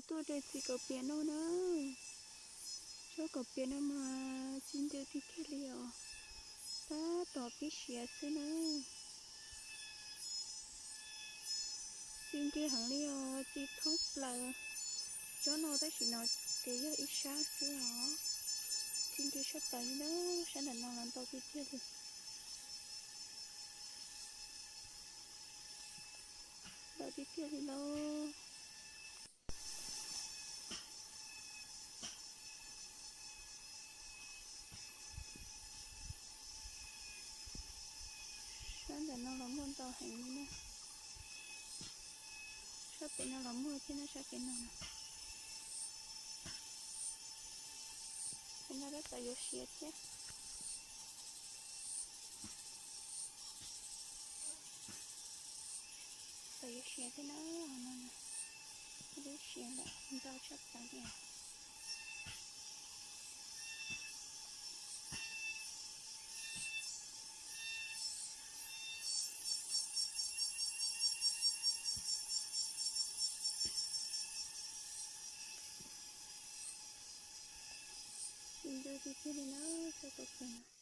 Tuaj de txiv kaum pias no na. Tsob kaum pias no mas txi ntws tiag tiag li os. Tab tom pib siav xwb na. Txi ntws heev li os, txi thoob plaws tsob no tab sis no ces yog ib sab xwb os. Txi ntws sab plaws li na, sab ntawm no los ntau tiag tiag li. Ntau tiag tiag li lauj. Sab ntawm no los muaj ntau heev li na. Sab pem no los muaj thiab na, sab pem no na. Pem no tab tom yuav siav thiab. Tau yuav siav thiab na, no na. Twb siav lawm, ntau tshaj plaws li. Txi ntws tiag tiag li na, tsob kaum pias no.